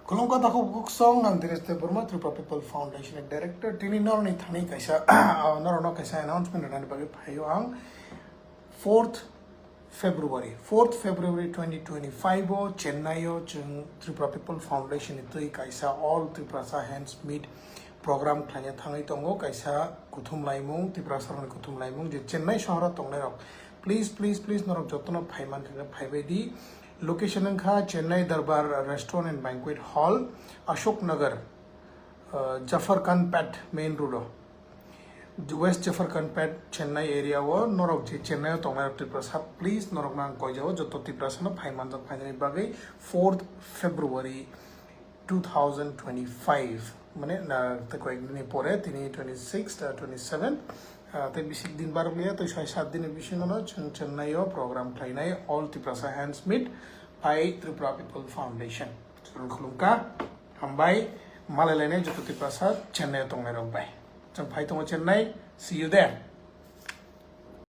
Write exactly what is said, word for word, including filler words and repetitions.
Khulumkha takhuk bukhuk song, ang Dinesh Debbarma, Tripura People Foundation ni director. Tini norokni thani kaisa, ah, norokno kaisa announcement rwnani bagwi phaio ang. Fourth February, fourth February twenty twenty-five o Chennai o chwng Tripura People Foundation ni twi kaisa All Tiprasa Hands Meet program khlaina thangwi tongo, kaisa kuthum laimung, Tiprasa rokni kuthum laimung je Chennai sohoro tongnai rok. Please, please, please, norok jotono phaiman khe phaibai di. Location wngkha Chennai Darbar Restaurant and Banquet Hall, Ashok Nagar, uh, Jafar Khan Pad main road o. West Jafar Khan Pad, Chennai area o norok je Chennai o tongnai rok Tiprasa, please norok nang koijao joto Tiprasa no phaimanjak phainani bagwi fourth February two thousand twenty-five, mane na, ta koyek din pore, tini twenty-six, ta twenty-seven, ah, tei bisi din barokliya, tei soi sat din bisingo no chwng Chennai o program khlainai All Tiprasa Hands Meet by Tripura People Foundation. Chwng khulumkha, hambai, malai lainai joto Tiprasa Chennai o tongnai rok bai. Chwng phai tongo Chennai, see you there.